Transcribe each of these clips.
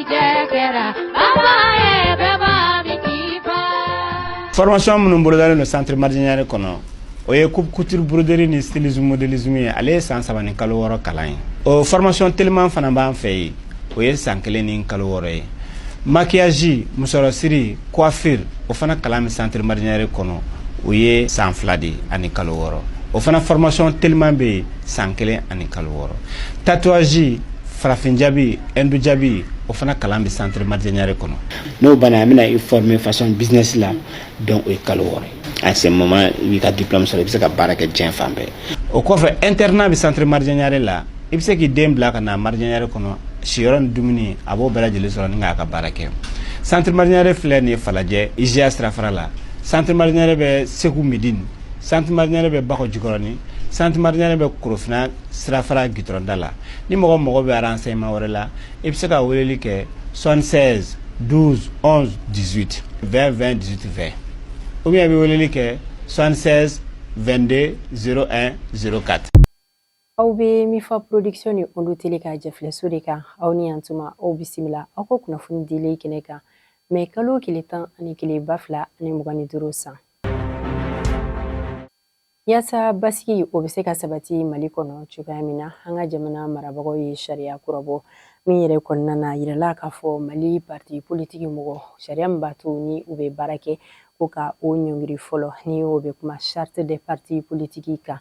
Garijɛ kɛra baba ye bɛɛ b'a min k'i fa. Formation minnu bolodalen don centre Madidié Niaré kɔnɔ, o ye coupe couture, broderie ni stylisme, modélisme ye. Ale ye san 3 ni kalo 6 kalan ye. O formation teliman fana b'an fɛ yen, o ye san 1 ni kalo 6 ye. Maquillage, musɔrɔsiri, coiffure, o fana kalan bɛ centre Madidié Niaré kɔnɔ, o ye san 2 de ani kalo 6. O fana formation teliman bɛ yen, san 1 ani kalo 6. Tatouage, farafin jabi, hindu jabi, o fana kalan bɛ centre Madidié Niaré kɔnɔ. N'o banna, an bɛna i former façon business la. Donc o ye kalo 6 ye. À ce moment, i b'i ka diplôme sɔrɔ, i bɛ se ka baara kɛ diɲɛ fan bɛɛ. O kɔfɛ, internat bɛ centre Madidié Niaré la. I bɛ se k'i den bila ka na Madidié Niaré kɔnɔ, siyɔrɔ ni dumuni, a b'o bɛɛ lajɛlen sɔrɔ ni k'a ka baara kɛ. Centre Madidié Niaré filɛ nin ye Falajɛ, IGA sirafara la. Centre Madidié Niaré bɛ Segu Midine. Centre Madidié Niaré bɛ Bakɔ Jikɔrɔni. Centre Madidié Niaré bɛ Korofina sirafara gitɔrɔnda la. Ni mɔgɔ mago bɛ renseignement wɛrɛ la, i bɛ se ka weleli kɛ 76 12 11 18 20 20 18 20, ou bien i bɛ weleli kɛ 76 22 01 04. Aw bɛ Mifa Production ni Ondo Télé ka jɛfilɛso de kan. Aw ni yantuma, aw bisimila aw ka kunnafoni dilen kɛnɛ kan, mɛ kalo tile 11 2025 san. Yaasa basigi o bɛ se ka sabati Mali kɔnɔ cogoya min na, an ka jamana marabagaw ye sariya kura bɔ min yɛrɛ kɔnɔna na yirala k'a fɔ Mali parti politiki mɔgɔ, sariya min b'a to ni u bɛ baara kɛ, ko ka o ɲɔngiri fɔlɔ, ni o bɛ kuma charte des partis politiques kan.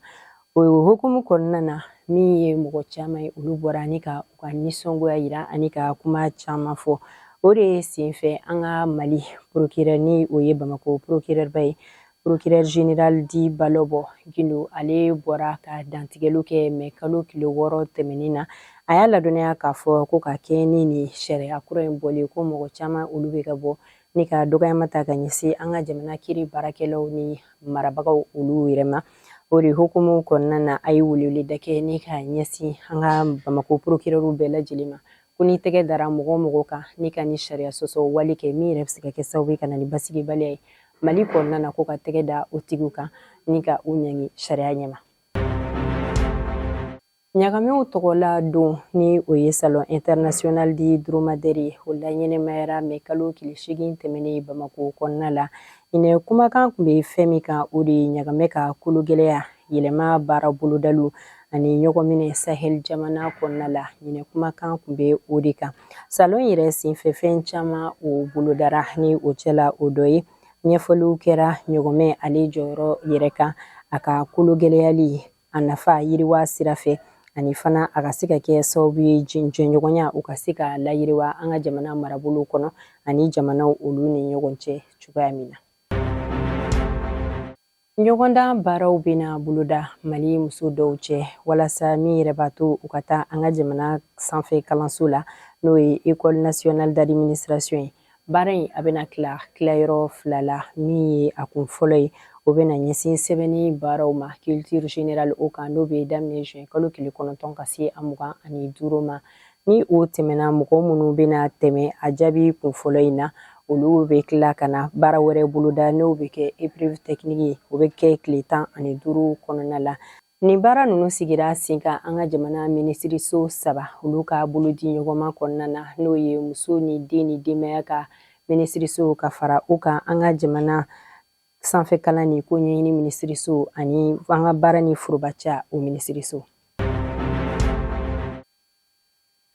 O hukumu kɔnɔna na, min ye mɔgɔ caman ye, olu bɔra ani ka u ka nisɔngoya yira ani ka kuma caman fɔ. O de ye senfɛ, an ka Mali procureur, ni o ye Bamako procureur ba ye, procureur général dit Balɔbɔ Gindo, ale bɔra ka dantigɛliw kɛ mɛ kalo tile 6 tɛmɛnen na. A y'a ladɔnniya k'a fɔ ko ka kɛ ni nin sariya kura in bɔlen, ko mɔgɔ caman olu bɛ ka bɔ ni ka dɔgɔyama ta ka ɲɛsin an ka jamana kiri baarakɛlaw ni marabagaw olu yɛrɛ ma. O de hukumu kɔnɔna na, a ye weleweleda kɛ ni ka ɲɛsin an ka Bamako procureur bɛɛ lajɛlen ma, ko ni tɛgɛ dara mɔgɔ o mɔgɔ kan ni ka ni sariya sɔsɔ wale kɛ, min yɛrɛ bɛ se ka kɛ sababu ye ka na ni basigibaliya ye Mali kɔnɔna na, ko ka tɛgɛ da o tigiw kan ni ka u ɲangi sariya ɲɛma. Ɲagamew tɔgɔla don, ni o ye Salon international du dromadaire ye, o la ɲɛnɛmayara mɛ kalo tile 8 tɛmɛnen Bamako kɔnɔna la. Ɲinɛ kumakan tun bɛ fɛn min kan, o de ye ɲagamɛ ka kologɛlɛya yɛlɛma baara bolodaliw ani ɲɔgɔn minɛ Sahel jamana kɔnɔna la. Ɲinɛ kumakan tun bɛ o de kan. Salon yɛrɛ senfɛ, fɛn caman o bolodara, ni o cɛla o dɔ ye ɲɛfɔliw kɛra ɲɔgɔmɛ ale jɔyɔrɔ yɛrɛ kan, a ka kologɛlɛyali, a nafa yiriwa sira fɛ, ani fana a ka se ka kɛ sababu ye jɛɲɔgɔnya u ka se ka layiriwa an ka jamana marabolo kɔnɔ ani jamanaw olu ni ɲɔgɔn cɛ cogoya min na. Ɲɔgɔndan baaraw bɛna boloda Mali muso dɔw cɛ, walasa min yɛrɛ b'a to u ka taa an ka jamana sanfɛ kalanso la, n'o ye École nationale d'administration ye. Baara in a bɛna tila tilayɔrɔ fila la. Min ye a kun fɔlɔ ye, o bɛna ɲɛsin sɛbɛnni baaraw ma, culture générale o kan, n'o bɛ daminɛ juin kalo tile 9 ka se a 25 ma. Ni o tɛmɛna, mɔgɔ minnu bɛna tɛmɛ a jaabi kun fɔlɔ in na, olu bɛ tila ka na baara wɛrɛ boloda, n'o bɛ kɛ épreuve technique ye, o bɛ kɛ tile 15 kɔnɔna la. Nin baara ninnu sigira sen kan an ka jamana minisiriso saba olu ka bolodi ɲɔgɔnma kɔnɔna na, n'o ye muso ni den ni denbaya ka minisiriso, ka fara o kan an ka jamana sanfɛ kalan ni ko ɲɛɲini minisiriso, ani an ka baara ni forobaca o minisiriso.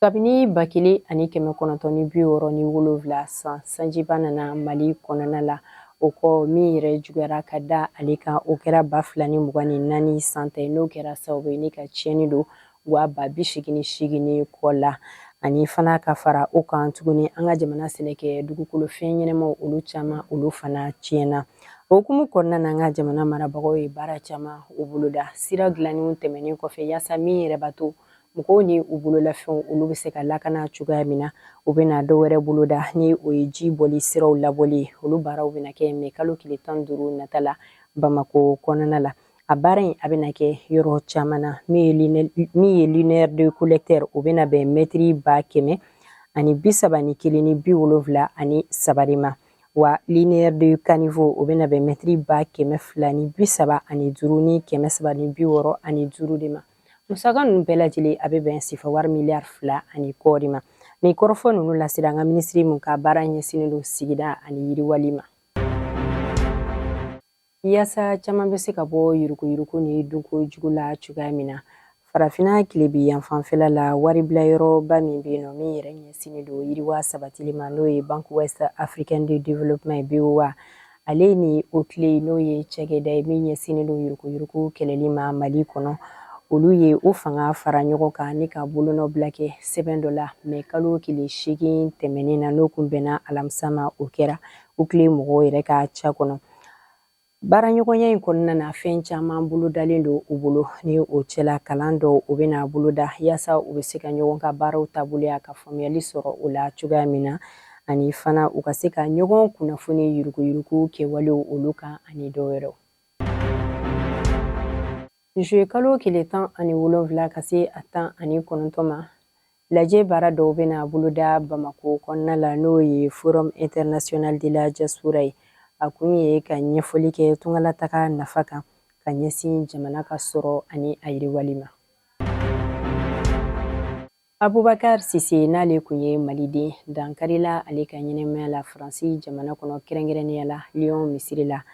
Kabini 1967 san, sanjiba nana Mali kɔnɔna la. O kɔ, min yɛrɛ juguyara ka da ale kan, o kɛra 2024 san ta ye, n'o kɛra sababu ye ni ka tiɲɛni don wa 88 ni kɔ la. Ani fana ka fara o kan tuguni, an ka jamana sɛnɛkɛ dugukolo fɛn ɲɛnɛmaw olu caman olu fana tiɲɛna. O hukumu kɔnɔna na, an ka jamana marabagaw ye baara caman o boloda sira dilanniw tɛmɛnen kɔfɛ, yaasa min yɛrɛ b'a to mɔgɔw ni u bololafɛnw olu bɛ se ka lakana cogoya min na. U bɛna dɔ wɛrɛ boloda, ni o ye ji bɔli siraw labɔli ye. Olu baaraw bɛna kɛ mɛ kalo tile 15 nata la Bamako kɔnɔna la. A baara in a bɛna kɛ yɔrɔ caman na. Min ye linéaire de collecteur, o bɛna bɛn mɛtiri 131,73 de ma, wa linéaire de caniveau, o bɛna bɛn mɛtiri 235,365 de ma. Musaka ninnu bɛɛ lajɛlen a bɛ bɛn sefa wari miliyari 2 ani kɔ de ma. Nin kɔrɔfɔ ninnu lasera an ka minisiri min ka baara ɲɛsinnen don sigida ani yiriwali ma. Yaasa caman bɛ se ka bɔ yuruguyurugu ni dunko jugu la cogoya min na, farafinna tilebi yanfanfɛla la, waribilayɔrɔba min bɛ yen nɔ, min yɛrɛ ɲɛsinnen don yiriwa sabatili ma, n'o ye Banque Ouest Africaine de Développement BOA, ale ni OCLEI, n'o ye cakɛda ye min ɲɛsinnen don yuruguyurugu kɛlɛli ma Mali kɔnɔ, olu ye o fanga fara ɲɔgɔn kan ni ka bolonɔbila kɛ sɛbɛn dɔ la mɛ kalo tile 8 tɛmɛnen na, n'o kun bɛnna alamisa ma. O kɛra OCLEI mɔgɔw yɛrɛ ka ca kɔnɔ. Baaraɲɔgɔnya in kɔnɔna na, fɛn caman bolodalen don u bolo, ni o cɛla kalan dɔw u bɛna boloda yaasa u bɛ se ka ɲɔgɔn ka baaraw taaboloya ka faamuyali sɔrɔ o la cogoya min na, ani fana u ka se ka ɲɔgɔn kunnafoni yuruguyurugu kɛwalew olu kan ani dɔw wɛrɛw. Juillet kalo tile 17 ka se a 19 ma, lajɛ baara dɔw bɛna boloda Bamako kɔnɔna la, n'o ye Forum international de la diaspora ye. A kun ye ka ɲɛfɔli kɛ tungalataga nafa kan ka ɲɛsin jamana ka sɔrɔ ani a yiriwali ma. Abubakar Sise, n'ale kun ye maliden, dankarila ale ka ɲɛnɛmaya la Faransi jamana kɔnɔ, kɛrɛnkɛrɛnnenya la Lyon misiri la,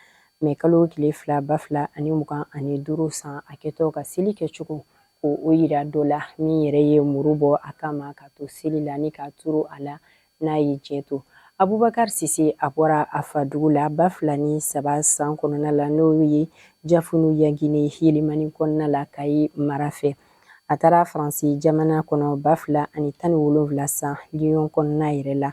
mɛ kalo tile 2 2025 san, a kɛtɔ ka seli kɛcogo ko o yira dɔ la, min yɛrɛ ye muru bɔ a kama ka to seli la ni k'a turu a la n'a ye diɲɛ to. Abubakar Sise, a bɔra a fa dugu la 2003 san kɔnɔna la, n'o ye Jafunu Yangine Yelimani kɔnɔna la, Kayi mara fɛ. A taara Faransi jamana kɔnɔ 2017 san, Lyon kɔnɔna yɛrɛ la.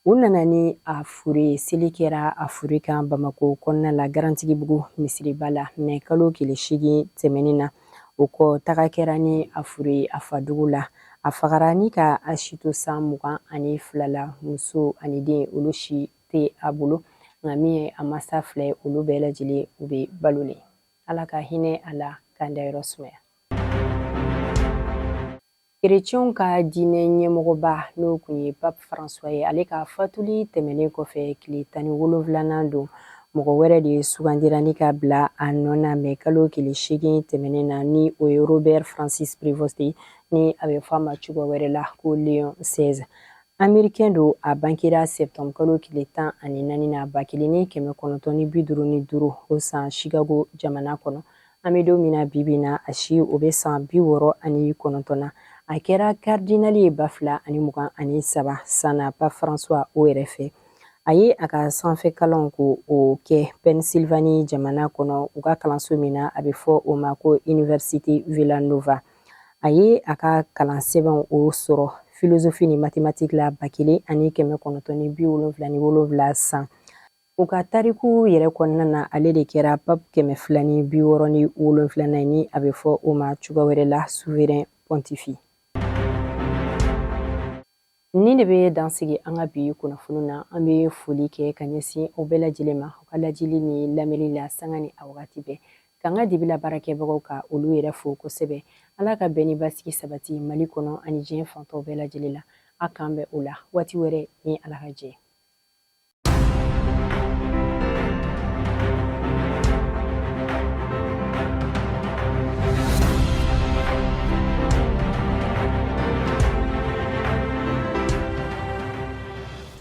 U nana ni a fure ye, seli kɛra a fure kan Bamako kɔnɔna la, Garantigibugu misiriba la, mɛ kalo tile 8 tɛmɛnen na. O kɔ, taga kɛra ni a fure ye a fadugu la. A fagara ni ka a si to san 22 la. Muso ani den, olu si tɛ a bolo, nka min ye a masa fila ye, olu bɛɛ lajɛlen u bɛ balolen. Ala ka hinɛ a la k'an dayɔrɔ sumaya. Kerecɛnw ka diinɛ ɲɛmɔgɔba, n'o kun ye Pape François ye, ale ka fatuli tɛmɛnen kɔfɛ, tile 17nan don, mɔgɔ wɛrɛ de sugandira ni ka bila a nɔ na mɛ kalo tile 8 tɛmɛnen na, ni o ye Robert Francis Prevost, ni a bɛ fɔ a ma cogo wɛrɛ la ko Léon XVI. Américain don, a bangera septembre kalo tile 14 na 1955 o san, Chicago jamana kɔnɔ. An bɛ don min na bi bi na, a si o bɛ san 69 na. A kɛra cardinal ye 2023 san na Pape François o yɛrɛ fɛ. A ye a ka sanfɛ kalanw ko o kɛ Pennsylvanie jamana kɔnɔ, u ka kalanso min na a bɛ fɔ o ma ko Université Villanova. A ye a ka kalan sɛbɛnw o sɔrɔ philosophie ni mathématique la 1977 san. U ka tariku yɛrɛ kɔnɔna na, ale de kɛra pape 267nan, ni a bɛ fɔ o ma cogo wɛrɛ la souverain pontife. Nin de bɛ dan sigi an ka bi kunnafoni na. An bɛ foli kɛ ka ɲɛsin aw bɛɛ lajɛlen ma, u ka lajɛli ni lamɛnni la sanga ni a wagati bɛɛ, k'an ka dibila baarakɛbagaw ka olu yɛrɛ fo kosɛbɛ. Ala ka bɛn ni basigi sabati Mali kɔnɔ ani diɲɛ fantɔw bɛɛ lajɛlen la. A k'an bɛn o la waati wɛrɛ ni Ala ka jɛ.